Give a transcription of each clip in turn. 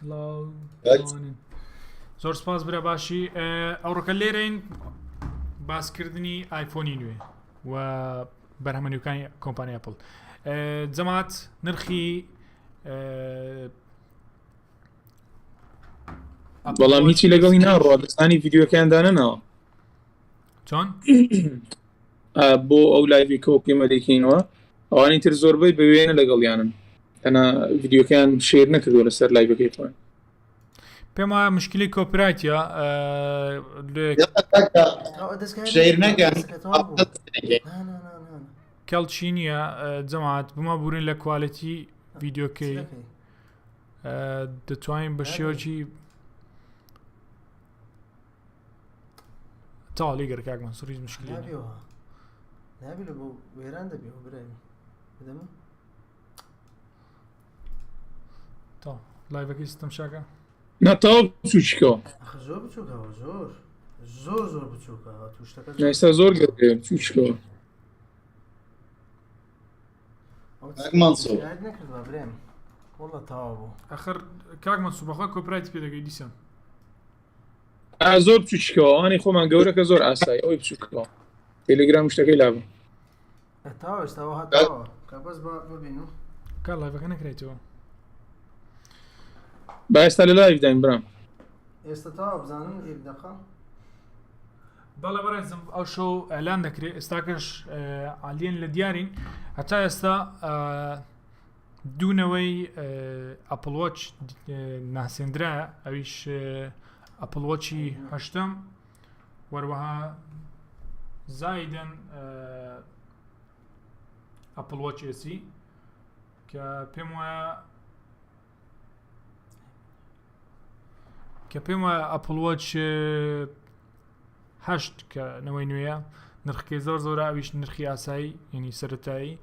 سلااو زۆر سپاس برا باشی ئەوڕۆکە لێرەین باسکردنی ئایفۆنی نوێ و بەرهەمە نوێکانی کۆمپانیا ئەپل جەماعەت نرخی بەڵام هیچی لەگەڵی ناڕوا دەستانی ڤیددیوەکەیان دانەناوە چۆن بۆ ئەو live ی کە پێمە دەکەینەوە ئەوانی تر زۆربەی بە وێنە لەگەڵیانن تەنها ڤیددیوەکەیان share نەکردووە لەسەر live ەکەی خۆیان. پێم وایە مشکلی copyright ە share نەکەن کەڵچی نییە جەماعەت بما بورین لە quality ڤیددیوکەی دەتوانین بە شێوەکی تاوا لێگەر کاک مەنسوور هیچ مشکلی نییە. نابی لە بۆ وێران دەبی ئەو برای بدەمە تا live ەکەی سیستم شاکە نا تەواو بچووکیکەوە ئەخ زۆر بچووکەوە زۆر زۆر زۆر بچووکە تو شتەکە نا ئێستا زۆر گەورەیە بچووکیکەوە کاک مەنسوور. نەکردوە برێم والله تەواو بوو ئەخر کاک مەنسوور بەخوا copyright پێ دەگەی دیسان ئا زۆر بچووکیکەوە ئەوانەی خۆمان گەورەکە زۆر ئاسایی ئەوەی بچووکەوە تێلێگرام شتەکەی لابوو تەواو ئێستا وەها تەواوە کە بەس بە ببینم کا live ەکە نەکرێتەوە با ئێستا لە live داین برام ئێستا تەواو بزانم یەک دەقە بەڵێ بەڕێزم ئەو شەو ئەلان دەکرێت ئێستاکەش عالیەن لە دیارین هەتا ئێستا دوونەوەی Apple Watch ناسێندرا ئەویش Apple Watch ی هەشتم وەروەها زایدن Apple Watch SE کە پێم وایە کە پێم وایە Apple Watch هەشت کە نەوەی نوێیە نرخەکەی زۆر زۆرە ئەویش نرخی ئاسایی یعنی سەتایی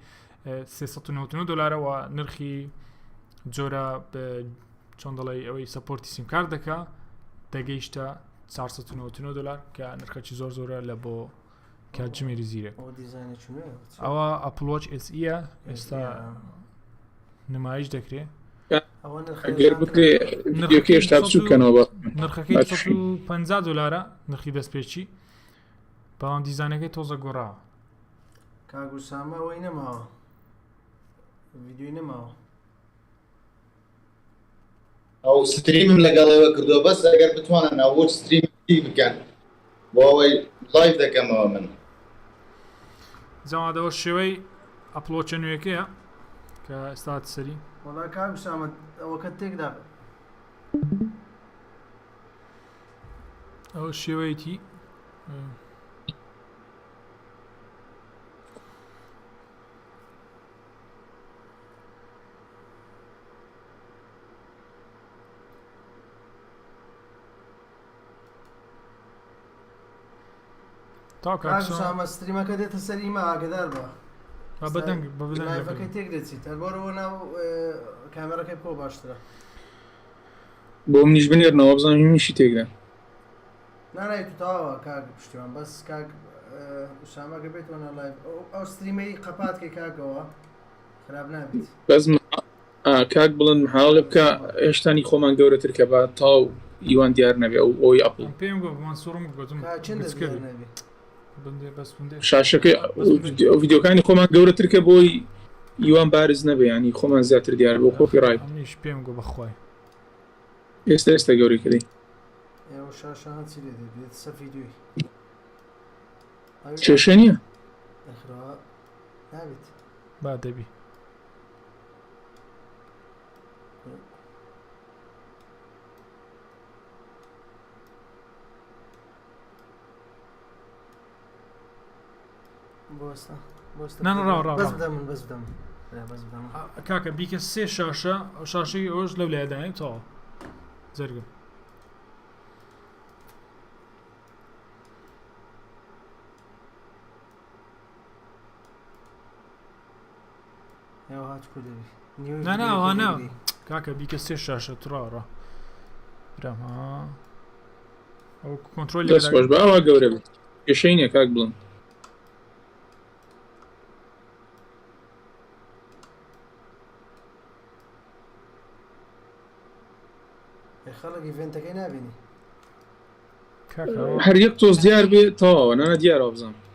399 دلارەوە نرخی جۆرە چۆن دەڵێ ئەوەی support ی سیمکار دەکا دەگەیشتە 499 دلار کە نرخەکی زۆر زۆرە لە بۆ کاتژمێری زیرەک ئەوە Apple Watch SE ە ئێستا نمایش دەکرێت ئەگەر بکرێ ڤیدیۆکە هێشتا بچووکەنەوە نرخەکەی 150 دلارە نرخی دەستپێکی بەڵام دیزانەکەی تۆزە گۆڕاوە کاگوسامە ئەوەی نەماوە ڤیدیۆی نەماوە ئەو stream م لەگەڵ ئێوە کردووە بەس ئەگەر بتوانن ئەو stream بکەن بۆ ئەوەی live دەکەمەوە من. جەماعەت ئەوە شێوەی Apple Watch ە نوێکەیە کە ئێستا هاتە سەری. وەڵا کاک ئوسامە ئەوەکەت تێکدا. ئەوە شێوەیەتی. ئوسامە stream ەکە دێتە سەر ئیمە ئاگدار بە بەدەنگ live ەکەی تێک دەچیت هەر بۆرەوە ناو کامێرەکەی بکەوە باشترە بۆ منیش بنێرنەوە بزانم منیشی تێکدا نانای تو تەواوە کاک پشتیوان بەس کاک ئوسامە گە بێتەوە ناو live ئەو stream ەی قەپاتکەی کاکەوە خراپ نابێت بەس کاک بڵند محاولە بکە هێشتانی خۆمان گەورەتر کە بە تاو ئیوان دیار نەبێ ئەو ئەوی ئەپڵ پێم گۆ مەنسوڕم گوتم شاشەکەی ڤیدیۆکانی خۆمان گەورەتر کە بۆی ئیوان بارز نەبێ ینی خۆمان زیاتر دیار بۆ copyright منیش پێم گۆ بەخوای ئێستا ئێستا گەورەی کردی کێشە نییە با دەبی کاکە بیکە سێ شاشە شاشەی ئەوش لەو لایدایە تەواو زەرگم نا کاکە بیکە سێ شاشە تڕاڕە برام ئەو کۆنترۆل دەست خۆش بە ئەوە گەورە بێت کێشەی نییە کاک بڵند خەڵک event ەکەی نابینی. هەر یەک تۆز دیار بێ تەواوە نانا دیارەوە بزانم.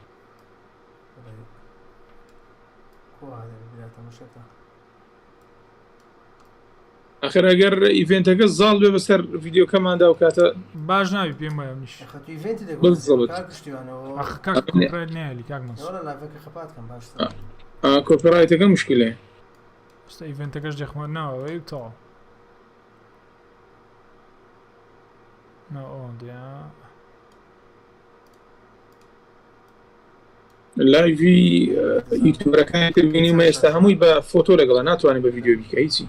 ئەخر ئەگەر event ەکە زاڵ بێ بەسەر ڤیدیۆکەماندا و کاتە باش ناوی پێم وایە منیش copyright ەکە مشکلەیە ئێستا event ەکەش دەخمە ناوەوەی تەواو live ی YouTuber ەکانی تر بینیمە ئێستا هەمووی بە فۆتۆ لەگەڵە ناتوانانی بە ڤیدیۆ بیکە هیچی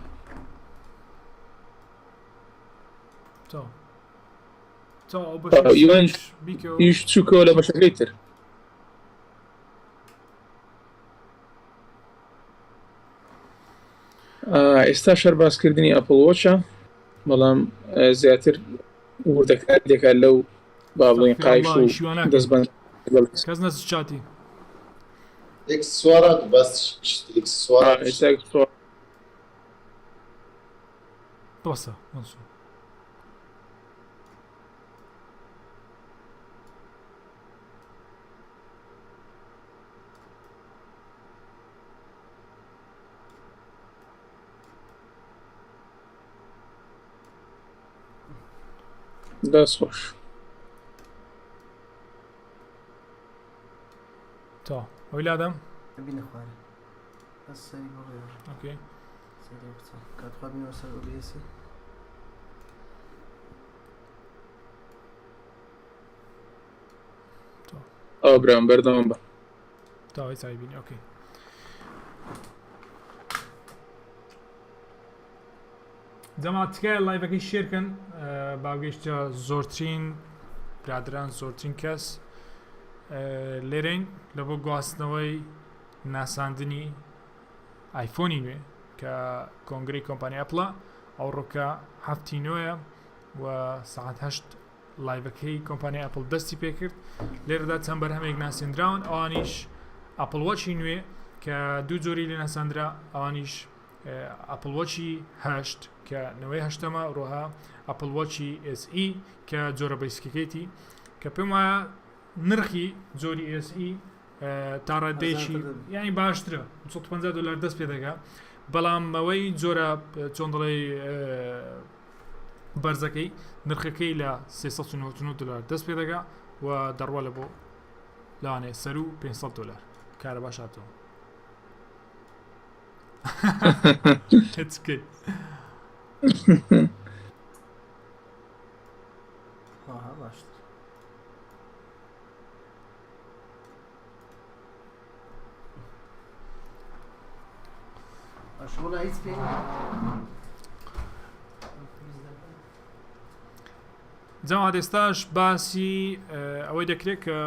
ئیش چووکەوە لە بەشەکەی تر ئێستا شەر باسکردنی ئەپڵ وۆچە بەڵام زیاتر وردەکاری دەکات لەو با بڵێین قایش و دەستبەند کەس نەس چاتی ئێکسسوارات بەس ئێکسسوارات ئێستا ئێکسسوار بەسە مەنسوور دەست خۆش. تا ئەوی لادەم بینە خوارێ بەس سەری بڕێ okay سەری بچە کات خوا بینەوە سەر OBS ی ئەو برام بەردەوام بە تاوەی چای بینی okay جەماعەت تکایە live ەکەی share کەن با گەیشتە زۆرترین برادران زۆرترین کەس لێرەین لە بۆ گواستنەوەی ناساندنی ئایفۆنی نوێ کە کۆنگری کۆمپانی ئەپڵە ئەوڕۆکە هەفتی نوێیە و سعات هەشت live ەکەی کۆمپانیای ئەپڵ دەستی پێکرد لێرەدا چەند بەرهەمێک ناسێنراون ئەوانیش ئەپڵ وەچی نوێ کە دوو جۆری لێ ناساندرا ئەوانیش ئەپڵ وەچی هەشت کە نەوەی هەشتەمە ڕۆها ئەپڵ وەچی SE کە جۆرە basic ەکەیتی کە پێم وایە نرخی جۆری SE تا ڕادەیەکی یعنی باشترە 250 دلار دەست پێ دەکا بەڵام ئەوەی جۆرە چۆن دەڵێ بەرزەکەی نرخەکەی لە 399 دلار دەست پێ دەگا و دەڕوە لە بۆ لەوانەیە سەر و 500 دلار کارە باش هاتەوە باشتر جەماعەت ئێستاش باسی ئەوەی دەکرێت کە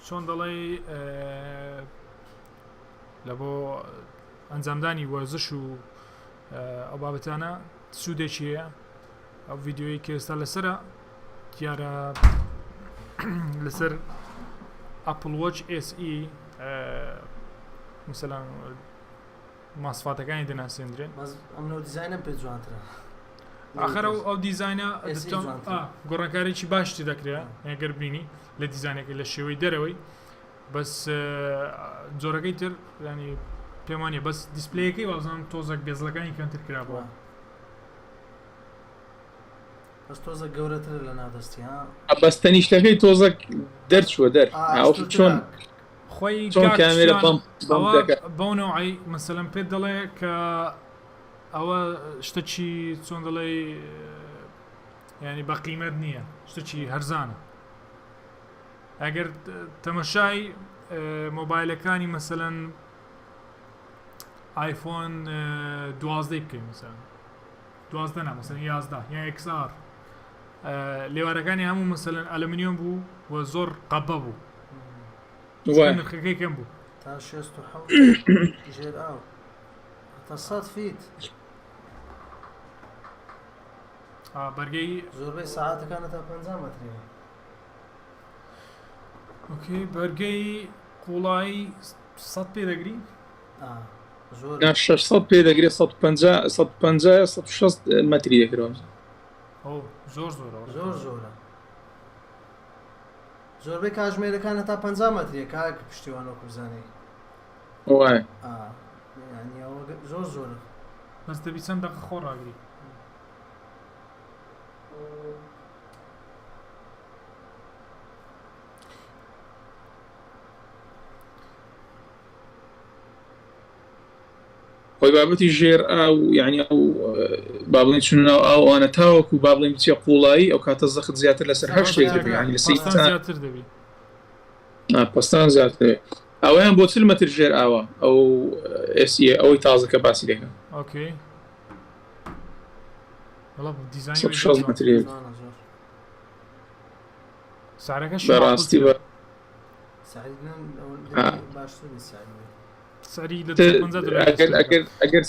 چۆن دەڵێ لە بۆ ئەنجامدانی وەرزش و ئەو بابەتانە سوودێکی هەیە ئەو ڤیددیویی کە ئێستا لەسرە دیارە لەسەر ئەپل وۆچ SE مثلەن ماسفاتەکانی دەناسێندرێن ئەمنەوە دیزینم پێ جوانترە ئاخر ئەو دیزینە گۆڕانکارێکی باشتی دەکرێت ئەگەر بینی لە دیزانەکە لە شێوەی دەرەوەی بەس جۆرەکەی تر ینی پێم وانە بەس display ەکەی وازان تۆزێک bezel ەکانی کەمتر کرابووە بەس تۆزە گەورەترە لە ناودەستی ها بەس تەنیشتەکەی تۆزەک دەرچووە دەر چۆن خۆی چۆن کامێرە بەم بەو نەوعی مەسەلەن پێت دەڵێ کە ئەوە شتەکی چۆن دەڵێ ینی بە قیمەت نییە شتەکی هەرزانە ئەگەر تەمەشای مۆبایلەکانی مەسەلەن ئایفۆن دوازدەی بکەین مەسەلەن دوازدە نا مەسەلەن یازدە یان XR لێوارەکانی هەموو مەسەلەن ئەلمنیۆم بوو و زۆر قەبە بوو نرخەکەی کەم بوو تا 67 ژێر ئاو تا 100 feet بەرگەی زۆربەی ساعتەکانە تا 50 مەتریە okay بەرگەی قوڵایی سەد پێ دەگری؟ زۆر نا 600 پێ دەگرێت 150 150 160 مەتری دەکرێت ئەو زۆر زۆرە زۆر زۆرە زۆربەی کاژمێرەکان هەتا 50 مەتریە کاک پشتیوان وەکو بزانێ وایە ئا یانی ئەوە زۆر زۆرە بەس دەبی چەند دەقە خۆ ڕاگری خۆی بابەتی ژێر ئاو یعنی ئەو با بڵێن چون ناو ئاو ئەوانە تاوەکو با بڵێن بچێ قوڵایی ئەو کاتە زەخت زیاتر لەسەر هەر شتێک دەبێ یعنی لە پەستان زیاتر دەبی پەستان زیاتر دەبێ ئەوەیان بۆ چل مەتر ژێر ئاوە ئەو SE ئەوەی تازە کە باسی دەکەم okay وەڵا دیزاینی 160 مەتری جوانە زۆر سعرەکەش بەڕاستی بە سعری باشتر بێت سعری سعری لە 250 دلار ئەگەر ئەگەر ئەگەر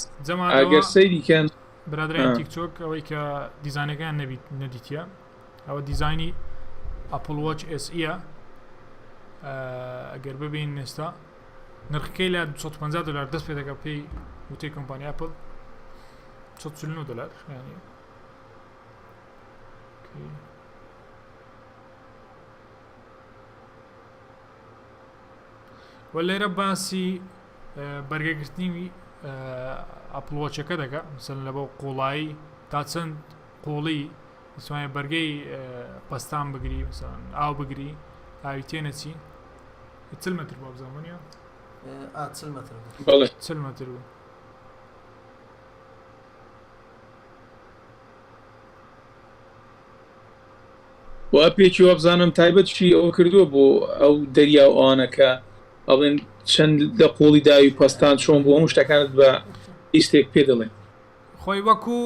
ئەگەر سەیری کەن برادران تیکتۆک ئەوەی کە دیزانەکان نەبیت نەدیتە ئەوە دیزانی ئەپل وۆچ SE ە ئەگەر ببین ئێستا نرخەکەی لە 250 دلار دەست پێ دەکە پێی وتەی کۆمپانیا ئەپل 149 دلار ینی و لێرە باسی بەرگەگرتنی ئەپڵ وۆچەکە دەکا مثلەن لە بۆ قوڵایی تا چەند قوڵی دەتوانێت بەرگەی پەستان بگری مثلەن ئاو بگری ئاوی تێنەچی چل متر بۆ بزانم نیە چل متر بوو بەڵێ چل متر بوو و ئەپێکی وابزانم تایبەت چی ئەوە کردووە بۆ ئەو دەریا و ئەوانە کە ئەڵێن چەند لە قوڵی داوی پەستان چۆن بوو هەموو شتەکانت بە لیستێک پێ دەڵێن. خۆی وەکو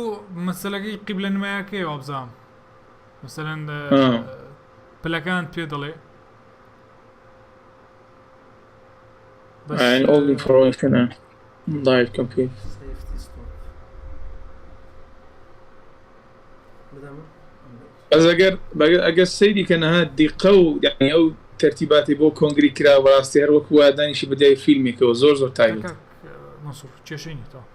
مەسەلەکەی قیبلە نمایەکەی وابزانم مەسەلەن پلەکان پێ دەڵێ بەس And all information live complete. safety stop بدەم بەس ئەگەر ئەگەر سەیری کە نەها دیقە و یعنی ئەو تەرتیباتی بۆ کۆنگری کرا بەڕاستی هەر وەکو وا دانیشی بە دیاری فیلمێکەوە زۆر زۆر تایبەت کاک مەنسوور کێشەی نییە تەواو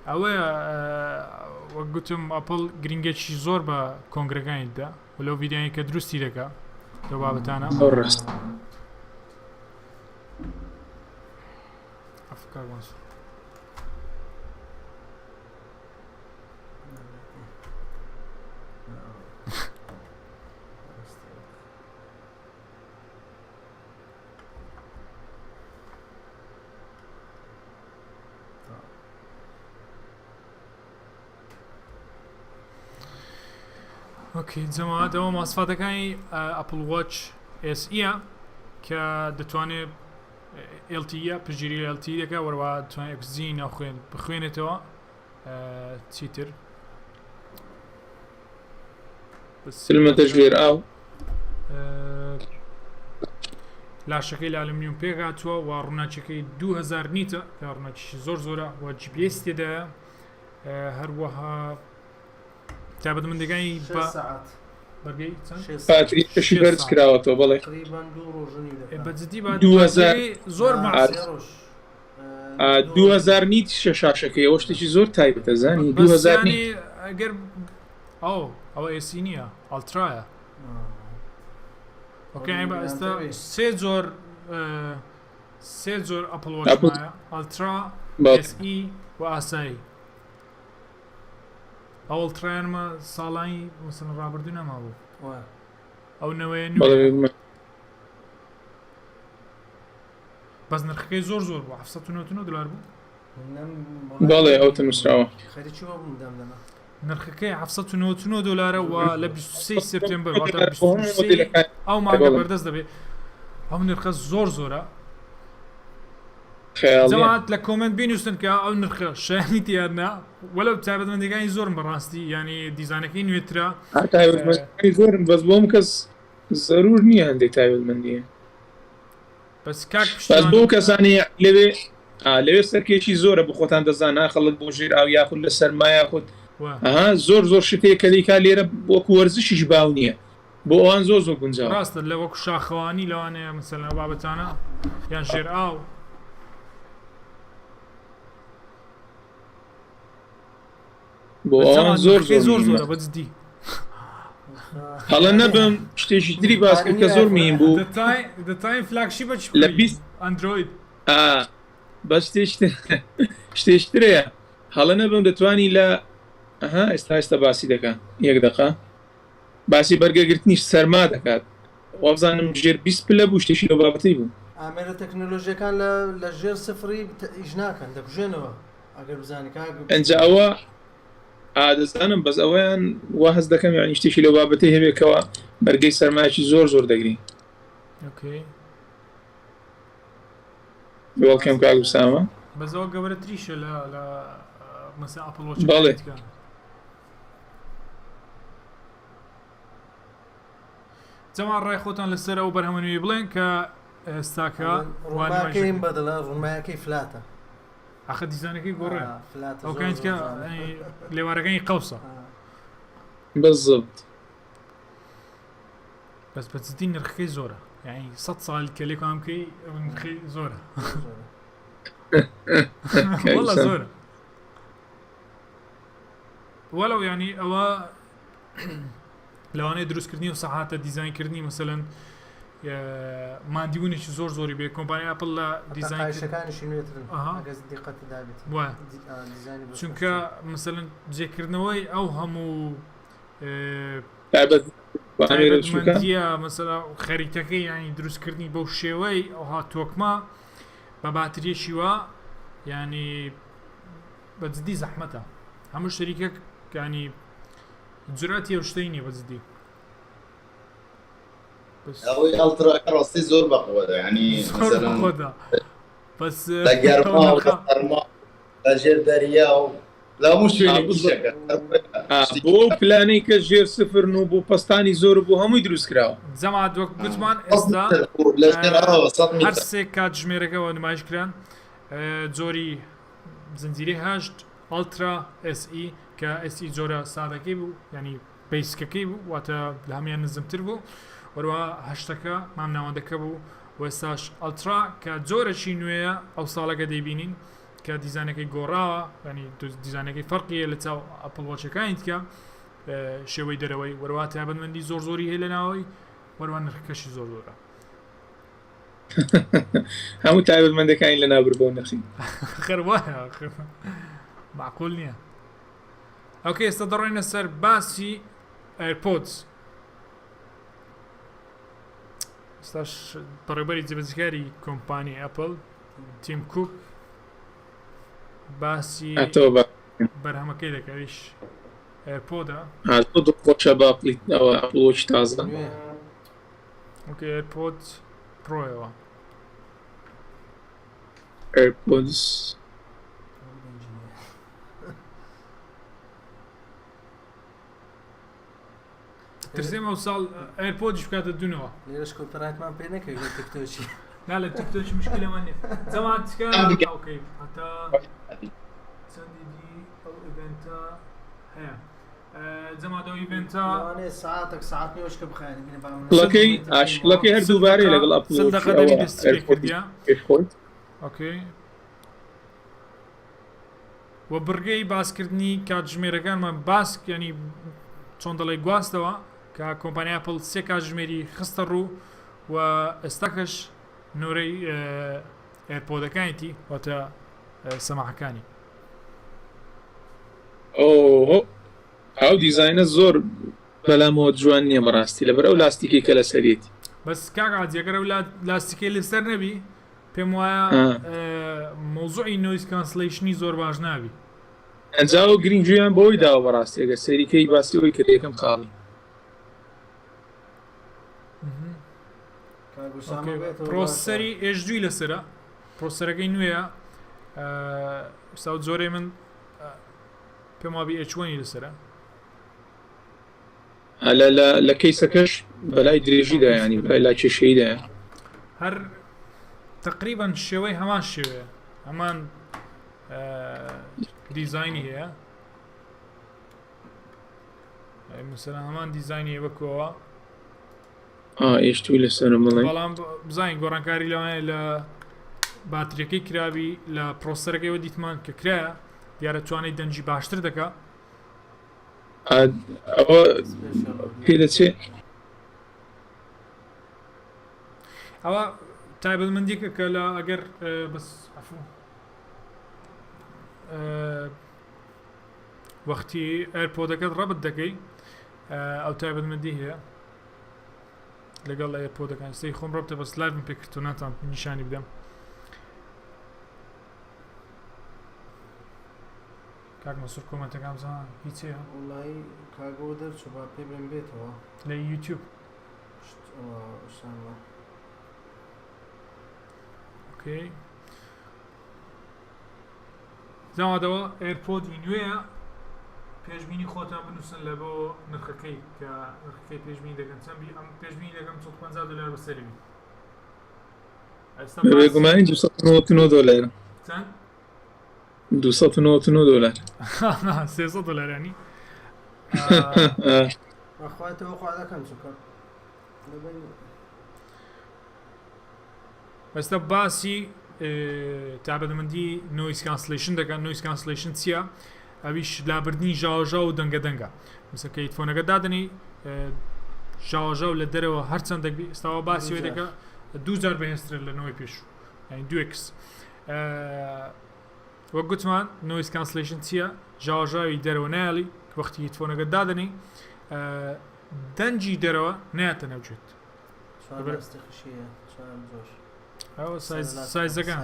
ئەوەیە وەک گوتم ئەپڵ گرنگێکی زۆر بە کۆنگرەکانی دا و لەو ڤیدیۆیانی کە دروستی دەکا لەو بابەتانە زۆر ڕاست عەفو کاک مەنسوور. okay جەماعەت ئەوە ماسفاتەکانی ئەپل وۆچ SE کە دەتوانێت LTE پشتگیری لە LTE دەکات وەروە دەتوانێت ئۆکسجینی ناو خوێن بخوێنێتەوە چیتر سلمەتە ژێر ئاو لاشەکەی لە ئەلمنیوم پێکهاتووە و ڕووناکیەکەی 2000 nit ە کە ڕووناکیشی زۆر زۆرە و GPS تێدایە هەروەها تایبەتمەندەکانی بە سەعات بەرگەی چەند؟ شێ سەعات. پاتریەکەشی شێ بەرز ساعت. کراوەتەوە بەڵێ تقریبا دوو ڕۆژ و نیو دەکات. بە جدی با 2000 پاتریەکەی زۆر نا، مەعقول. سێ ڕۆژ. ئا، دوو ڕۆژ و 2000 نیو. nit شە شاشەکەی ئەوە شتێکی زۆر تایبەتە زانی بەس 2000 یانی nit ئەگەر ئەو ئەوە SE نییە Ultra یە ئا. okay یانی بە ئێستا گرانتر بێ. سێ جۆر ئە، سێ جۆر ئەپڵ وۆچ ئەپڵ مایە Ultra بەڵێ. SE و ئاسایی ئەو Ultra یانمە ساڵانی مەسەلەن ڕابردوو نەمابوو وایە. ئەو نەوەیە بەڵێ نوێیە بێگومان. بەس نرخەکەی زۆر زۆر بوو 799 دلار بوو نەم وەڵای بەڵێ ئەوتە نووسراوە. خەریکی وە بووم دەم دەما. نرخەکەی 799 دلارە و لە 23 سپتێمبەر واتە بۆ هەموو 23 مۆدێلەکانی ئەو مانگە بەڵێ. بەردەست دەبێت ئەو نرخە زۆر زۆرە خەیاڵیە. جەماعەت لە comment بینوسن کە ئەو نرخە شایانی تیان نا وەلو تایبەتمەندیەکانی زۆرن بەڕاستی یانی دیزانەکەی نوێترە ها تایبەتمەندیەکانی زۆرن بەس بۆم کەس زەرور نییە هەندێک تایبەتمەندی بەس کاک بەس پشتیوان بۆ کەسانی لەوێ ئا، لەوێ سەرکێشی زۆرە بۆ خۆتان دەزان ها خەڵک بۆ ژێر ئاو یاخود لە سەرما یاخود وا ئەها زۆر زۆر شتەیە کە دیکا لێرە وەکو وەرزشیش باو نییە. بۆ ئەوان زۆر زۆر گونجاوە. ڕاستە لە وەکو شاخەوانی لەوانەیە مەسەلەن ئەو بابەتانە یان ژێر ئاو. بۆ ئەوان زۆر زۆر زۆر زۆرە بە جدی. هەڵە نەبم شتێکی تری باس کرد کە زۆر مهم بوو. دەتاین flagship ە چ لە 20 ئەندرۆید. بەس شتێکی ترەیە هەڵە نەبم دەتوانی لە ئەها ئێستا ئێستا باسی دەکا یەک دقە باسی بەرگەگرتنی سەرما دەکات وابزانم ژێر 20 پلە بوو شتێکی لەو بابەتەی بوو. ئامێرە تەکنەلۆژیەکان لە لە ژێر سفری ئیش ناکەن دەکوژێنەوە ئەگەر بزانی کاک. ئەنجا ئەوە ئا دەزانم بەس ئەوەیان وا هەست دەکەم یانی شتێکی لەو بابەتەی هەبێ کەوا بەرگەی سەرمایەکی زۆر زۆر دەگری. okay. welcome کاک ئوسامە. بەس ئەوە گەورەتریشە لە لە مەسە Apple Watch بەڵێ. جەماعەت ڕای خۆتان لەسەر ئەو بەرهەمە نوێی بڵێن کە ئێستاکە ڕوونماکەیم بەدڵە ڕوونمایەکەی flat ە ئاخە دیزانەکەی گۆڕێ ئەو کە لێوارەکانی قەوسە بالضبط بەس بە جدی نرخەکەی زۆرە یعنی سە ساڵ کە لێکان بکەی ئەو نرخەی زۆرە والله زۆرە وەلو ینی ئەوە لەوانەیە دروستکردنی و سەعاتە دیزاینکردنی مەسەلەن مادیبوونێکی زۆر زۆری بێ کۆمپانیا ئەپل لە دیزاینەکانیشی نوێترن دیقەت دابێت چونکە مەسەلەن جێکردنەوەی ئەو هەموو تایبەتمەندیە مەسەلا خەریتەکەی ینی دروستکردنی بەو شێوەی ئەوها تۆکمە بە باتریەکی وا ینی بە جدی زەحمەتە هەموو شەریکەک ینی جورئەتی ئەو شتەی نییە بە جدی ئەوەی Ultra کە ڕاستی زۆر بەقوەتە ینی زۆر بەقوەتە بەس لە گەرما و لە سەرما لە ژێر دەریا و لە هەموو شوێنێک ئیشەکە بۆ ئەو پلانەی کە ژێر سفرن و بۆ پەستانی زۆر و بۆ هەمووی دروست کراوە. جەماعەت وەک گوتمان ئێستا لە ژێر ئاوە 100 هەر میتر سێ کاتژمێرەکەەوە نمایش کران جۆری زنجیرەی هەشت Ultra SE کە SE جۆرە سادەکەی بوو ینی basic ەکەی بوو واتە لە هەمان نزمتر بوو وەروە هەشتەکە مامناوەندەکە بوو وێستاش Ultra کە جۆرەکی نوێیە ئەو ساڵەکە دەیبینین کە دیزانەکەی گۆڕاوە ینی دیزانەکەی فەرقیە لە چاو Apple Watch ەکانی دیکە شێوەی دەرەوەی وەروە تایبەتمەندی زۆر زۆری هەیە لە ناوەی وەروە نرخەکەشی زۆر زۆرە. هەموو تایبەتمەندەکانی لە نابر بۆ نرخی خەر وایە معقول نییە. okay ئێستا دەڕۆینە سەر باسی AirPods ئێستاش بەڕێوبەری جێبەجێکاری کۆمپانی ئەپل تیم کوک باسی بەرهەمەکەی دەکەویش AirPod ە زۆر دڵخۆشە بە ئەپڵ Watch تازە. okay AirPod Pro یەوە. AirPods ترسێم ئەو ساڵ AirPod یش بکاتە دونەوە. لێرەش copyright مان پێ نەکەوی لە تیکتۆکی. نا لە تیکتۆکی مشکلەمان نییە. جەماعەت تکایە okay هەتا چەندی دی ئەو event ە هەیە. جەماعەت ئەو event ە لەوانەیە سەعاتێک سەعات نێوەشکە بخایەنێ بینە با من شکڵەکەی شکڵەکەی هەر دووبارەیە لەگەڵ ئەپڵ چل دەقە دەبی دەستی پێ کردیە. پێش خۆی. okay و بڕگەی باسکردنی کاتژمێرەکانمان باس ینی چۆن دەڵێ گواستەوە کە کۆمپانیا ئەپڵ سێ کاتژمێری خستە ڕوو و ئێستاکەش نۆرەی AirPod ەکانیتی واتە سەماعەکانی. ئۆه ئەو دیزاینە زۆر بەلامەوە جوان نییە بەڕاستی لەبەر ئەو لاستیکەی کە لەسەریەتی. بەس کاک عادی ئەگەر ئەو لاستیکەی لەسەر نەبی پێم وایە مەوزوعی noise cancellation ی زۆر باش نابی. ئەنجا ئەو گرنگیان بەوەی داوە بەڕاستی ئەگەر سەیری کەی باسی ئەوەی کرد یەکەم خاڵی. processor ی H دووی لەسرە processor ەکەی نوێیە ساو جۆرەی من پێم وابی H one ی لەسرە لە case ەکەش بەلای درێژیدا ینی بەلای لا کێشەیدا هەر تقریبا شێوەی هەمان شێوەیە هەمان دیزایانی هەیە مثلا هەمان دیزایانی وەکەوە. ئێشتوی لەسەرم بڵێ. بەڵام بزانین گۆڕانکاری لەوانەیە لە باتریەکەی کرابی لە پرۆسەرەکەیەوە دیتمان کە کرایە دیارە توانای دەنگی باشتر دەکا. ئەوە پێ دەچێ. ئەوە تایبەتمەندیکە کە لە ئەگەر بەس عفو وەختی ئەرپۆدەکەت ڕەبت دەکەی ئەو تایبەتمەندی هەیە لەگەڵ ئەیرپۆدەکان سەی خۆم ڕەبتە بەس لایڤم پێ کردو ناتان نیشانی بدەم کاک مەسوور کۆمەنتەکان بزان هیچ هەیە وڵی کاگەوە دەرچوو با پێ بڵێم بێتەوە لە یوتیوب ئوسامە okay زاوادەوە AirPod ی نوێیە پێشبینی خۆتان بنووسن لە بۆ نرخەکەی کە نرخەکەی پێشبینی دەکەن چەند بی ئەم پێشبینی دەکەم 150 دلار بەسەری بی ئێستا باس بێگومانی 299 دلار چەند 299 دلار 300 دلار ینی بەخوای تەوەقع دەکەم چونکە لەبەر ئێستا باسی تابەتمەندی noise cancellation دەکەن noise cancellation چییە؟ ئەویش لابردنی ژاوەژاو و دەنگە دەنگە مثل کە headphone ەکە دادنی ژاوەژاو لە دەرەوە هەرچەندێک ئێستاوە باسی وێ دەکە دوو جار بەهێزترە لە نەوەی پێشوو یعنی دوو X وەک گوتمان noise cancellation چییە ژاوەژاوی دەرەوە نایڵی وەختی headphone ەکە دادنی دەنگی دەرەوە ناتە ناوجێت ئەوە سایزەکان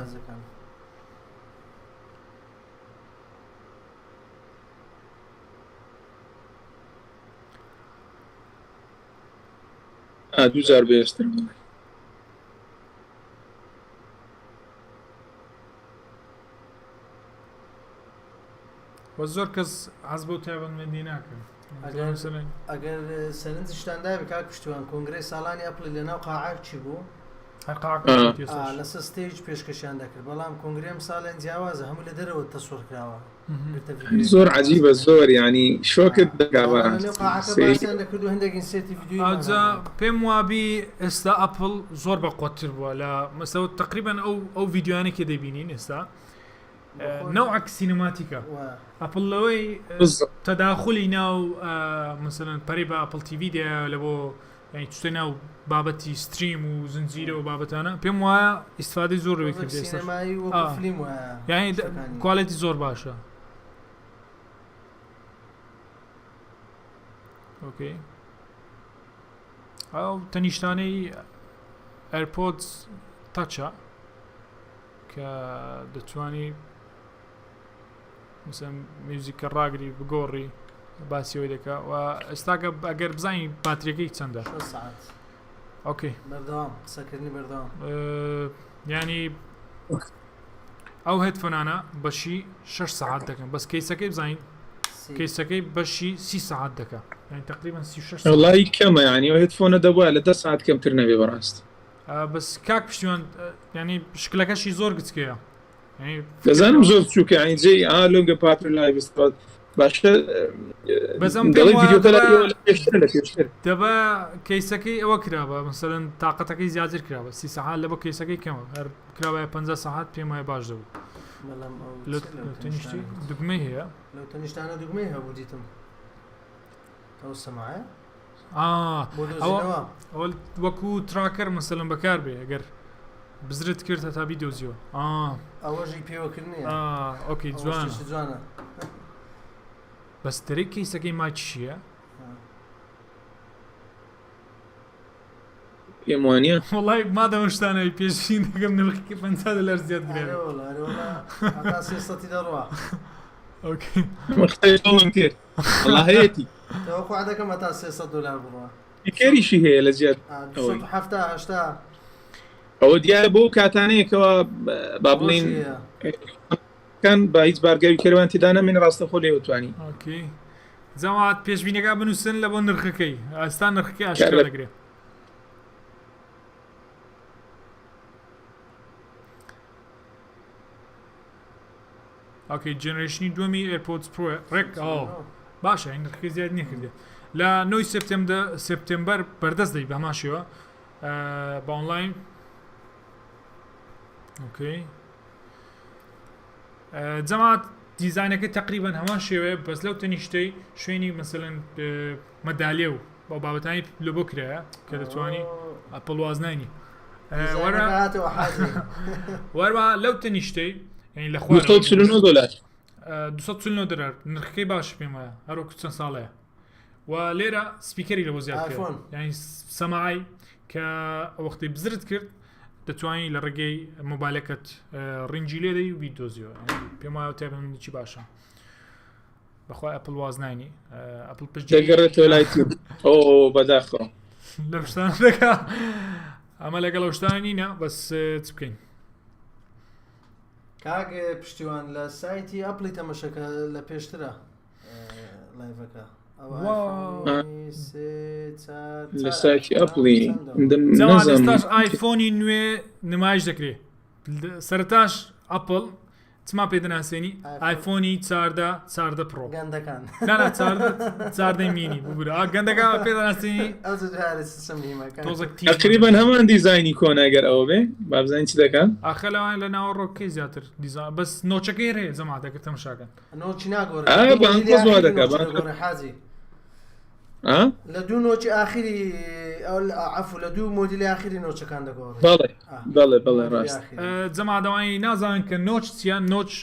دوو جار بێستر وە زۆر کەس حەز بەو تایبەتمەندی ناکەن ئەگەر سەرنجشتان دابێ کاک پشتیوان کۆنگرەی ساڵانی ئەپڵی لەناو قاعەک چی بوو هەر قاعەکە لەسەر stage پێشکەشیان دەکرد بەڵام کۆنگرەی ئەم ساڵیان جیاوازە هەموو لە دەرەوە تەسوڕ کراوە زۆر عجیبە زۆر ینی شۆکت دەکا باسیان دەکرد و هەندێک insert ی ڤیدیۆی ئەوجا پێم وابی ئێستا ئەپڵ زۆر بە قوتتر بووە لە مەسەوە تقریبان ئەو ئەو ڤیدیۆیانە کە دەبینین ئێستا نەوعەک cinematic ە ئەپڵ لەوەی تەداخلی ناو مثلەن پەری بە Apple TV دەیە لە بۆ یعنی چتە ناو بابەتی stream و زنجیرە و بابەتانە پێم وایە ئیسفادەی زۆر لەوەی کرد یعنی quality زۆر باشە okay ئەو تەنیشتانەی AirPods Touch ە کە دەتوانی مثلەن میوزیکە ڕاگری بگۆڕی باسی ئەوەی دەکا و ئێستاکە ئەگەر بزانین باتریەکەی چەندە ساعت okay بەردەوام قسەکردنی بەردەوام ینی ئەو headphone انە بەشی 6 ساعت دەکەن بەس case ەکەی بزانین case ەکەی بەشی سی ساعت دەکە یعنی تقریبا 36 وڵی کەمە ینی ئەو headphone ە دەبووە لە 10 ساعت کەمتر نەبێ بەڕاست بەس کاک پشتیوان ینی شکلەکەشی زۆر گچکەیە دەزانم زۆر بچووکە ینی جێی ئا لۆنگە پاتر لای بستات باشە بەزم پێشتر لە پێشتر دەبا case ەکەی ئەوە کرابە مەسەلەن تااقەتەکەی زیاتر کرابە سی سەعات لە بۆ case ەکەی کەمە هەر کراوە 50 سەعات پێم وایە باش دەبوو لە تەنیشتی دوگمەی هەیە لەو تەنیشتانە دوگمەی هەبوو دیتم ئەو سەمایە ئەوە وەکو tracker مەسەلم بەکار بێ ئەگەر بزرت کرد هەتا بیدۆزیەوە ئەوەژی پێوەکردنی okay جوان جوانە بەس دەرێک case ەکەی ماچیە پێم وانە وڵی مادەمە شتانەوەی پێشین دەکەم نرخی 50 دلار زیاد کرێ دەڕوا okay کرد وەڵا هەیەتی. تەوەقوع دەکەم هەتا 300 دۆلار بڕوا. speaker یشی هەیە لە جیات ئەوەی. 270 80. ئەوە دیارە بۆ کاتانەیە کەوا با بڵین کان با هیچ بارگاوی کەروان تێدا نەمێنێ ڕاستەخۆ لێوە توانی. okay جەماعەت پێشبینەکە بنووسن لە بۆ نرخەکەی ئێستا نرخەکەی ئاشکرا دەکرێت. okay generation ی دووەمی AirPods Pro ڕێک ئەو باشە این نرخی زیاد نەکردێ. لە نۆی سێپتێمبەر بەردەست دەی بەهەمان شێوە بە ئۆنلاین. okay جەماعەت دیزاینەکەی تقریبان هەمان شێوەیە بەس لەو تەنیشتەی شوێنی مەسەلەن مەدالێ و بۆ بابەتانی لە بۆ کرایە کە دەتوانی ئەپڵ وازنانی وەروە لەو تەنیشتەی لە خۆ دلار 249 دلار نرخەکەی باش پێم وایە هەروەکو چەند ساڵەیە و لێرە speaker ی لە بۆ زیاد کرد یعنی سەماعی کە وەختی بزرت کرد دەتوانانی لە ڕێگەی مۆبایلەکەت ring ی لێدەی و بیدۆزیەوە پێم وایە تایبەتمەندی باشە بەخوای ئەپل واز ناینی ئەپل پشت دەگەڕێتەوە لای تیم ئۆ بەداخەوە لە شتان دەکا ئەمە لەگەڵ ئەو شتانە نینە بەس چ بکەین کاک پشتیوان لە سایتی ئەپلی تەمەشەکە لە پێشترە live ەکە لە سایتی ئەپلی ئێستاش ئایفۆنی نوێ نمایش دەکرێت سەرتاش ئەپل چما پێ دەناسێنی ئایفۆنی چاردە چاردە Pro گەندەکان چاردەی مینی ببورە گەندەکان پێ دەناسێنی تقریبا هەمان دیزایانی کۆناگەر ئەوە بێ بابزانین چ دەکەن ئاخە لەوان لە ناوەڕۆکەی زیاتر دیزان بەس notch ەکەی ڕێ جەما دەکرد تەمشاکەن notch ی ناگۆڕێ ئا دوو بانک مۆدیلی وا ئاخری دەکا notch بانک دەگۆڕێ حاجی ئا لە دوو notch ی ئاخری ئەو عەفو لە دوو مۆدیلی ئاخری notch ەکان دەگۆڕێ بەڵێ ئا بەڵێ بەڵێ مۆدیلی ڕاست ئاخری جەما دەوانی نازانن کە notch چییە notch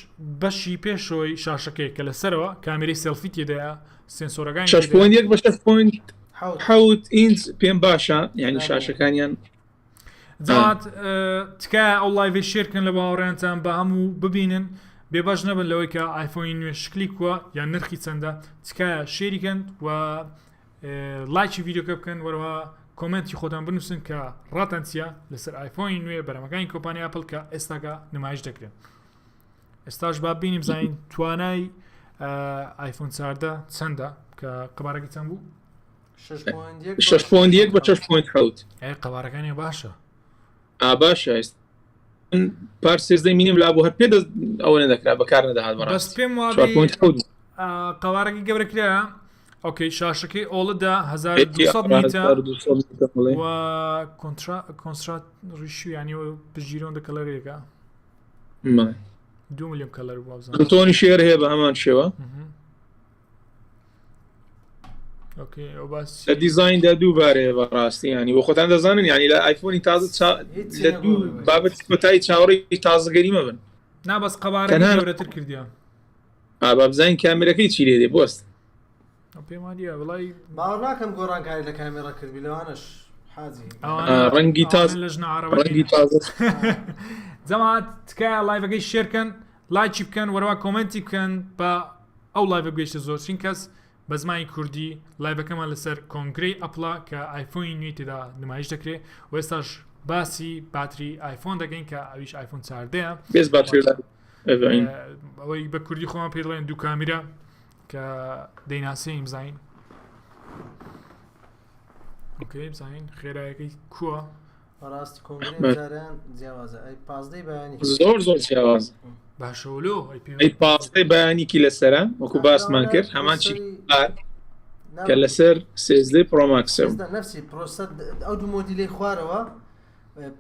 بەشی پێشەوەی شاشەکەی کە لەسەرەوە کامێرەی سێڵفی تێدایە سێنسۆرەکانی شەش تێدایە point یەک بە شەش point حەوت حەوت ئینچ پێم باشە یعنی خراپ نییە شاشەکانیان جەماعەت تکایە ئەو live ی share کەن لە باوەڕیانتان بە هەموو ببینن بێبەش نەبن لەوەی کە ئایفۆنی نوێ شکلی کووە یان نرخی چەندە تکایە share ی کەن و لایکی ڤیدیۆکە بکەن وەرەوە comment ی خۆتان بنووسن کە ڕاتان چییە لەسەر ئایفۆنی نوێ بەرەمەکانی کۆمپانیا ئەپل کە ئێستاکە نمایش دەکرێن ئێستاش با بینیم زانین توانای ئایفۆن چاردە چەندە کە قەبارەکە چەند بوو شەش point یەک بە شەش point حەوت. ئەی قەبارەکانی باشە. ئا باشە ئێستا من پار سێزدەی مینیم لابوو هەر پێ دەست ئەوە نەدەکرا بەکار نەدەهات بەس بەڕاست پێم چوار وابێ point حەوت قەوارەکەی گەورە کرا okay شاشەکەی OLED ە 1200 nit ە 1200 nit ە بڵێ و contra contrast ratio ینی پشتگیرۆن دە color ێکە ما. دو میلیۆن color بوو وابزانم. تۆنی شێر هەیە بە هەمان شێوە مهم. okay ئەو باس لە دیزایندا دووبارەیە بەڕاستی ینی بۆ خۆتان دەزانن ینی لە ئایفۆنی تازە لە دوو بابەت کۆتایی چاوەڕێی تازەگەری مەبن نا بەس قەبارە تەنها گەورەتر کردیان ئا با بزانین کامێرەکەی چی لێ دێ بۆست ئەو پێم وانییە وڵی باوەڕ ناکەم گۆڕانکاری لە کامێڕا کردبی لەوانەش حاجی ئەوانە ڕەنگی تاز ئەوانە لە ژنە ڕەنگی عەرەبەکەی تازە جەماعەت تکایە live ەکەی share کەن لایکی بکەن وەرەوە comment ی بکەن بە ئەو live ە بگەیشتە زۆرترین کەس بە زمانی کوردی live ەکەمان لەسەر کۆنگرەی ئەپڵە کە ئایفۆنی نوێی تێدا نمایش دەکرێت و ئێستاش باسی باتری ئایفۆن دەکەین کە ئەویش ئایفۆن چاردەیە بێز باتری ئەوەی بە کوردی خۆمان پێی دەڵێن دوو کامیرا کە دەیناسین بزانین okay بزانین خێرایەکەی کووە بەڕاستی کۆنگرەی جاران جیاوازە ئەی پازدەی بەیانی زۆر زۆر جیاواز باشەولۆ ئەی پازدەی بەیانیکی لەسەرە وەکو باسمان کرد هەمان چی کە لەسەر سێزدەی Pro Max ە نفسی processor ئەو دوو مۆدیلەی خوارەوە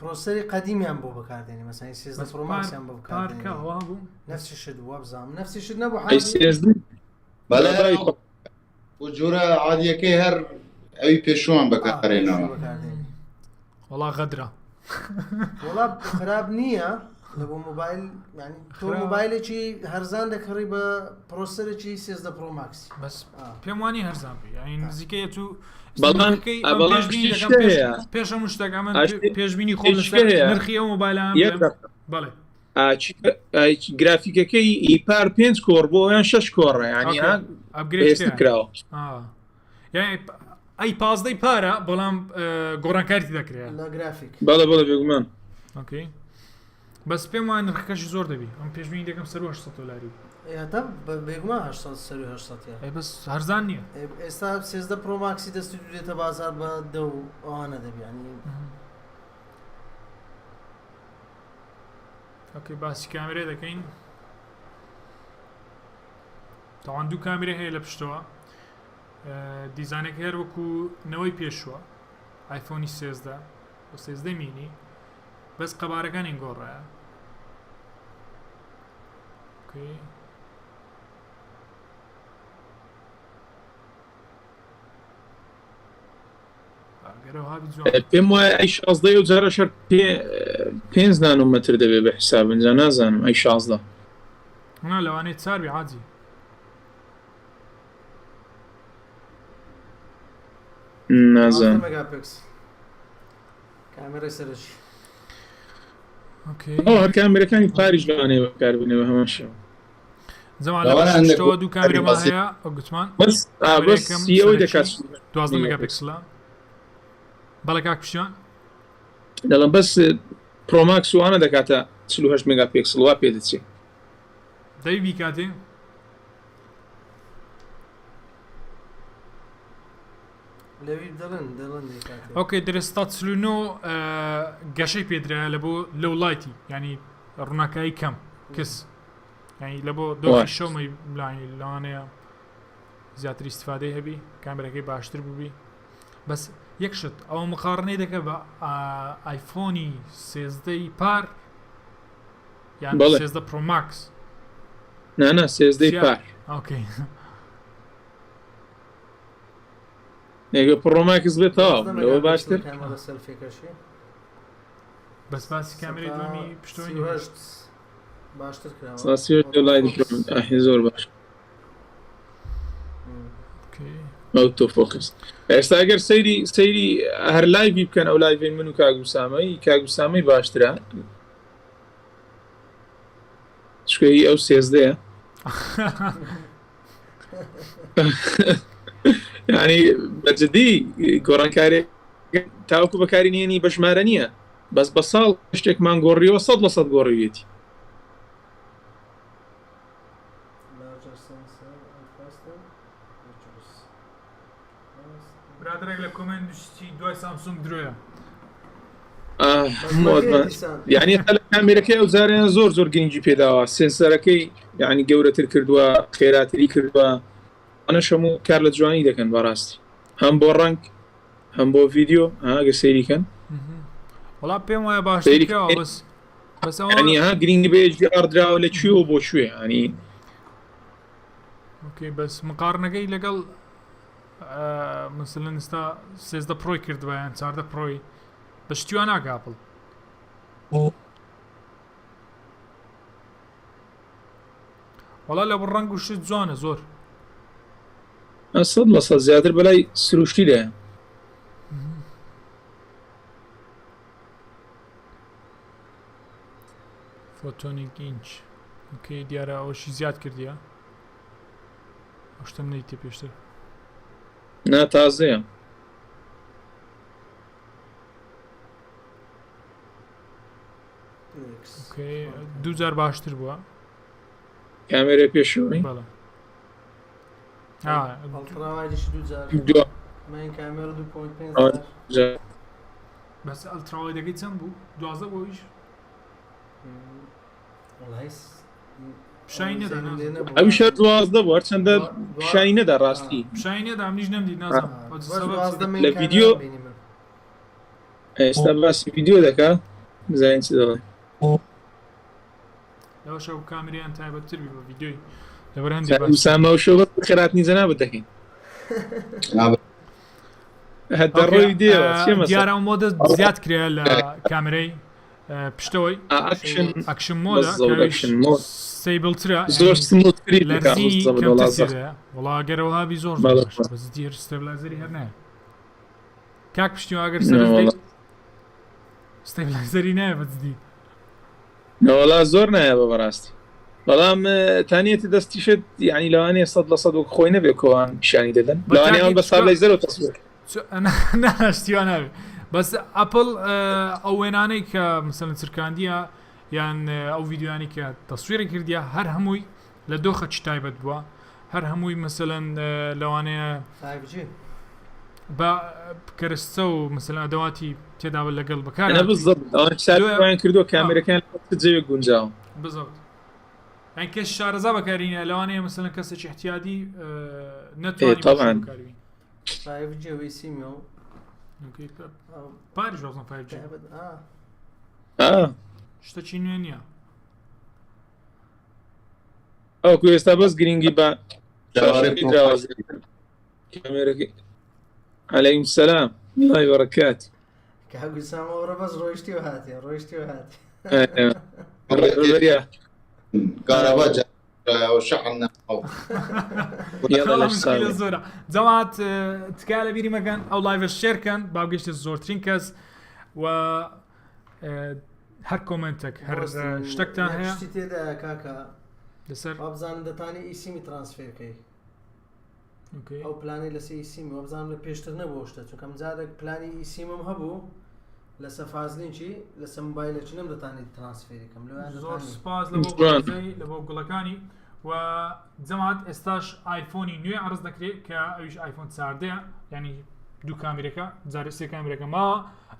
processor ی قەدیمیان بۆ بەکاردێنی مەسای سێزدە Pro Max یان بۆ بەکاردێنی نفسی شت بووە بزانم نفسی شت نەبوو ئەی سێزدە بەڵێ و جۆرە عادیەکەی هەر ئەوی پێشووان بەکارێنەوە. وەڵا غەدرە. وەڵا خراپ نییە لە بۆ مۆبایل ینی تۆ مۆبایلێکی هەرزان دەکڕی بە processor ێکی سێزدە Pro Max بەس پێم وانی هەرزان بی یعنی نزیکەیە تو پێش هەموو شتێک ئەمە پێشبینی خۆم نرخی ئەو مۆبایلان بەڵێ گرافیکەکەی ئی پار پێنج core بۆ یان شەش core ە ینی upgrade کراوە ئەی پازدەی پارە بەڵام گۆڕانکاری دەکرێت لە گرافیک بەڵێ بەڵێ بێگومان okay بەس پێم وایە نرخەکەشی زۆر دەبی ئەم پێشبینی دەکەم سەر 800 دلاری هەتا بێگومان 800 سەر 800 ئەی بەس هەرزان نییە ئێستا 13 Pro Max ی دەستی دوێتە بازار بە دە و ئەوانە دەبی ینی okay باسی کامێرە دەکەین تاوان دوو کامێرە هەیە لە پشتەوە. دیزانەکە هەر وەکو نەوەی پێشووە ئایفۆنی سێزدە و سێزدە مینی بەس قەبارەکانی گۆڕایە okay. پێم وایە ئەی شازدە و جارە شەر پێ پێنج نانۆمەتر دەبێ بە حساب ئینجا نازانم ئەی شازدە نا لەوانەیە چار بێ حاجی نازانم مێگاپکسل کامێرەی سەرەکی okay ئەو هەر کامێرەکانی پاریش لەوانەیە بەکاربێنێ بە هەمان شێوە جەمال لەوانە هەندێک شتەوە دوو کامێرەمان بەسیط. هەیە ئەو گوتمان بەس ئا، بەس کامێرەکەم ئەوەی سەرەکی دەکات 12 مێگاپکسلە بەڵێ کاک پشتیوان دەڵێم بەس Pro Max وانە دەکاتە 48 مێگا پێکسل وا پێ دەچێ دەی بیکاتێ لەوی دەڵێن دەڵێن دەیکاتێ okay درێ 149 گەشەی پێدرایە لە بۆ low light ی ینی ڕووناکایی کەم کەس ینی لە بۆ دۆخی وای. شەومەی لانی لەوانەیە زیاتر ئیسیفادەی هەبی کامێرەکەی باشتر بووبی بەس یەک شت ئەوە مقاڕنەی دەکە بە ئایفۆنی سێزدەی پار یان بەڵێ. سێزدە Pro Max نا نا سێزدەی چیا؟ پار okay ئەگە Pro Max بێت تەواو 12 لەوە مێگاپکسل باشتر کامێرە سێلفیەکەشی بەس باسی کامێرەی دووەمی پشتەوەی نییە. 38 باشتر کراوە ساسی light ئاهی زۆر باش okay. auto focus ئێستا ئەگەر سەیری سەیری هەر live ی بکەن ئەو live ی من و کاک وسامەی کاک وسامەی باشترە چونکە هی ئەو سێزدەیە یعنی بە جدی گۆڕانکاری تاوەکو بەکاری نێنی بە ژمارە نییە بەس بە ساڵ شتێکمان گۆڕیەوە سەد لە سەد گۆڕیویەتی Larger sensor and faster features. برادەرێک لە comment نووسی دوای سامسونگ درۆیە آه، بەس مۆدمە. بەکێ دیسان یعنی ئێستا لە کامێرەکەی ئەو جارەیان زۆر زۆر گرنگی پێداوە سێنسەرەکەی یعنی گەورەتر کردووە خێراتری کردووە ئەوانەش هەموو کار لە جوانی دەکەن بەڕاستی هەم بۆ ڕەنگ هەم بۆ ڤیدیۆ ها ئەگەر سەیری کەن وەڵا پێم وایە باشتر سەیری کراوە کەن. بەس بەس ئەوە یعنی ها گرنگی بە HDR دراوە لە کوێوە بۆ کوێ یعنی okay بەس مقارنەکەی لەگەڵ مەسەلەن ئێستا سێزدە Pro ی کردووە یان چاردە Pro ی بە شتیوان ناکە ئەپڵ وەڵا لە ڕەنگ و شت جوانە زۆر 100% زیاتر بەلای سروشتی لێ Photonic Engine okay دیارە ئەوەشی زیاد کردیە ئەو شتەم نەیتێ پێشتر نا تازەیە okay دوو جار باشتر بووە کامێرە پێشەوەی بەڵێ ultra wide یش دوو جار دو main کامێرە 2.5 ئەوە جار جار. بەس ultra wide ەکەی چەند بوو دوازدە بۆ ئیش وەڵای پیشانی نەدا، ئەو نازانم. نەبوو. ئەویش هەر دوازدە بوو هەرچەندە پیشانی نەدا ڕاستی پیشانی نەدا منیش نەمدیت نازانم آه، ئەو بەس سەبەب 12 چیە؟ main لە کامێرا ڤیدیۆ- بینی من. ئێستا باسی ڤیدیۆ دەکا بزانین چی دەڵێ لەوەش ئەو کامریان تایبەتتر بی بە ڤیدیۆی لەبەر هەندێک باس وسامە و شەو بەس خێراتنی جەنابت دەکەین هەر دەڕۆی دێوە چیە مەسەلە؟ دیارە ئەو mode ە زیاد کرایە لە کامێرەی پشتەوەی action action mode ە بالضبط، action mode. stable ترە زۆر smooth تری دەکا لەرزی بالضبط، کەمتر وەڵا زەخت. تێدایە وەڵا ئەگەر ئەوها بی زۆر زۆر بەڵێ. باشە بەس دیار stabilizer ی هەر نایە کاک پشتیوان ئەگەر نا، سەرنج وەڵا. دەیت stabilizer ی نایە بەجدی نەوەڵا زۆر نایابە بەڕاستی بەڵام تانیەتی دەستیشت یعنی لەوانەیە سەد لە سەد وەک خۆی نەبێ کۆوان پیشانی دەدەن لەوانەیە ئەوان بە stabilizer ەوە تەسویر شتیوان نابێ بەس ئەپل ئەو وێنانەی کە مثلەن چرکاندیە یان ئەو ڤیدیۆیانی کە تەسویری کردیە هەر هەمووی لە دۆخە چی تایبەت بووە هەر هەمووی مثلەن لەوانەیە 5G بە کەرستە و مثلەن ئەدەواتی تێدا لەگەڵ بەکار ئەنا بالضبط ئەوان حسابیان کردووە کامێرەکان لە جێوێک گونجاوە بالضبط. ئەن کەس شارەزا بەکارینە لەوانەیە مەسەلەن کەسێکی احتیادی ئێ نەتوانێت طبعا. بەکاربین 5G و eSIM okay، پاریش وازم 5G تایبەت ئا ئا شتەکی نوێ نییە ئەوکو ئێستا بەس گرنگی بە چاوەڕێ شاشەکەی دراوە زیاتر. کامێرەکەی عەلەیهم سەلام الله وبركاته کاک ئوسامە وەڕە بەس ڕۆیشتی و هاتێ ڕۆیشتی و هاتێ بەریا کارەبا جارایەوە شەحن نەماوە. يلا خەڵام لەش مشکلە ساوێ زۆرە جەماعەت تکایە لە بیری مەکەن ئەو live ە share کەن با بگەیشتە زۆرترین کەس و هەر comment ێک هەر شتێکتان هەیە شتی تێدایە کاکە لەسەر وابزانم دەتانی eSIM ی transfer کەی okay. ئەو پلانی لەسەر eSIM ی وابزانم لە پێشتر نەبوو شتە چونکە ئەم جارێک پلانی eSIM م هەبوو لەسەر فازلینکی لەسەر مۆبایلێکی نەمدەتانی transfer ی کەم لەویان زۆر دەتانی سپاس لە بۆ جوان. بەڕێزەی لە بۆ گوڵەکانی و جەماعەت ئێستاش ئایفۆنی نوێ عرض دەکرێت کە ئەویش ئایفۆن چاردەیە ینی دوو کامیرەکە جارێ سێ کامیرەکە ماوە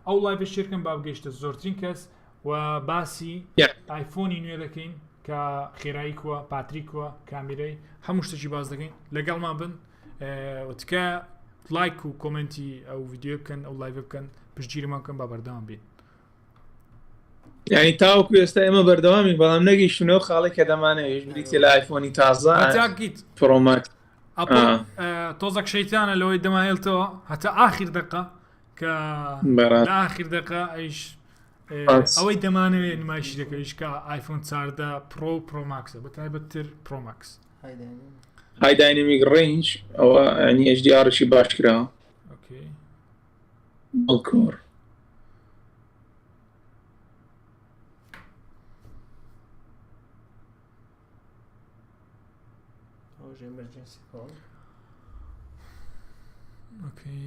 ئەو live share کەن با بگەیشتە زۆرترین کەس و باسی یا. ئایفۆنی نوێ دەکەین کە خێرایی کووە پاتری کووە کامیرەی هەموو شتێکی باس دەکەین لەگەڵمان بن و تکایە لایک و comment ی ئەو ڤیدیۆ بکەن ئەو live بکەن پشتگیریمان بکەن با بەردەوام بین. یعنی تاوەکو ئێستا ئێمە بەردەوامین بەڵام نەگەیشتونەوە خاڵی کە دەمانەوێت بریتە لە ئایفۆنی تازە بەتاکیت Pro Max ئەپڵ تۆزەک شەیتانە لەوەی دەماهێڵتەوە هەتا ئاخیر دقە کە بەڕاست. لە ئاخیر دقە ئەیش ڕاست. ئەوەی دەمانەوێت نمایشی دەکەیش کە ئایفۆن 14 Pro و Pro Max ە بە تایبەتتر Pro Max. هایدانی high dynamic range ئەوە ینی HDR شی باش کراوە. okay بەڵکۆر ئەوش emergency call. okay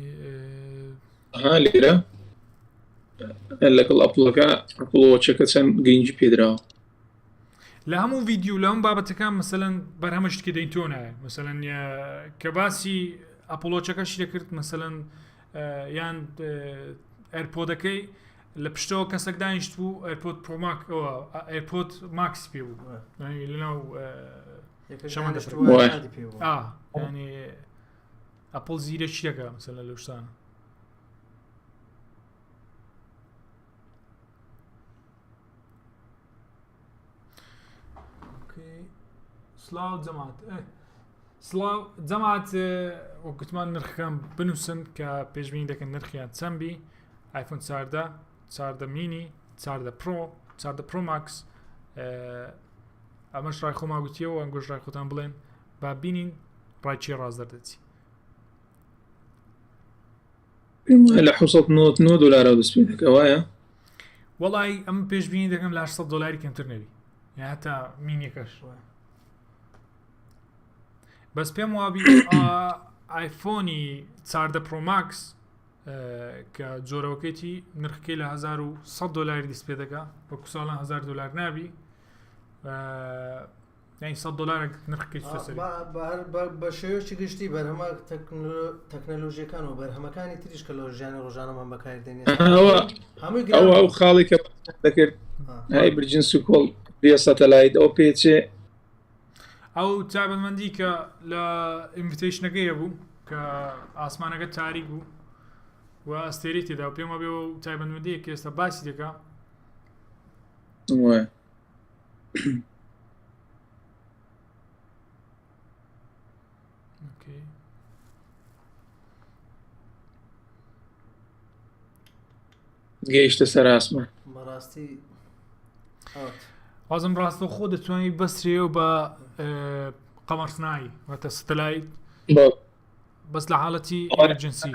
ها لێرە لەگەڵ ئەپڵەکە ئەپڵ وۆچەکە چەند گرنگی پێدراوە. لە هەموو ڤیدیۆ لە هەموو بابەتەکان مەسەلەن بەرهەمە شتکە دەین تۆ نایە مەسەلەن کە باسی ئەپڵۆچەکەشی دەکرد مەسەلەن یان ئەرپۆدەکەی لە پشتەوە کەسێک دانیشت بوو ئەرپۆت پرۆماک ئەوە ئەرپۆت ماکس پێ بوو لەناو یەکێک شەمەندە دانیشت فرە. بوو، وای. ئایپادی پێ بوو. ئا ینی ئەپڵ زیرەکی دەکا مەسەلەن لەو شتانە okay سلااو جەماعەت سلااو جەماعەت وەک گوتمان نرخەکان بنووسن کە پێشبینی دەکەن نرخیان چەند بی ئایفۆن 14 14 مینی 14 Pro 14 Pro Max ئەمەش ڕای خۆما گوتیەوە ئەنگۆش ڕای خۆتان بڵێن با بینین ڕای چی ڕاست دەردەچی. پێم وایە لە 799 دلارەوە دەست پێ دەکا وایە؟ وەڵی ئەم پێشبینی دەکەم لە 800 دلاری کەمتر نەبی یا هەتا مینیەکەش بەس پێم وابی ئایفۆنی 14 Pro Max کە جۆرەوەکەیتی نرخەکەی لە 1100 دلاری دەست پێ دەکا وەکو ساڵان 1000 دلار نابی یانی 100 دلارێک نرخەکەی چووە سەری. بە شێوەیەکی گشتی بەرهەمە تەکنەلۆژیەکان و بەرهەمەکانی تریش کە لە ژیانی ڕۆژانەمان بەکاردێنێت ئەوە هەمووی ئەو گران ئەو خاڵی کە دەکرد های emergency call via satellite ئەو پێچێ ئەو تایبەتمەندی کە لە invitation ەکەی هەبوو کە ئاسمانەکە تاریک بوو و ئەستێرەی تێدا و پێم وابێ ئەو تایبەتمەندیە کە ئێستا باسی دەکا وایە. okay. گەیشتە سەر ئاسمان. بەڕاستی ئەوت. وازم ڕاستە خۆ دەتوانانی بەسرێ و بە قەمەر سنایی واتە ستەلایت بەڵێ. بەس لە حاڵەتی emergency.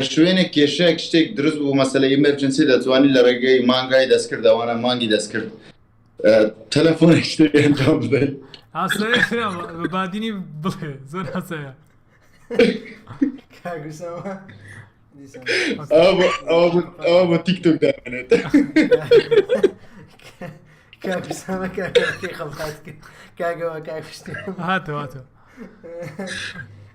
لە شوێنێک کێشەیەک شتێک دروست بوو مەسەلە emergency دەتوانی لە ڕێگەی مانگای دەستکرد ئەوانە مانگی دەستکرد تەلەفۆنێک شتێک ئەنجام بدەیت. ئاسایە بە بادینی بڵێ زۆر ئاسایە. کاک ئوسامە دیسان. ئەوە بۆ- ئەوە بۆ- ئەوە بۆ تیکتۆک دابنێت. کاک ئوسامە کاکەی خەڵقات کرد. کاکەوە کاک پشتیوان. هاتەوە هاتەوە.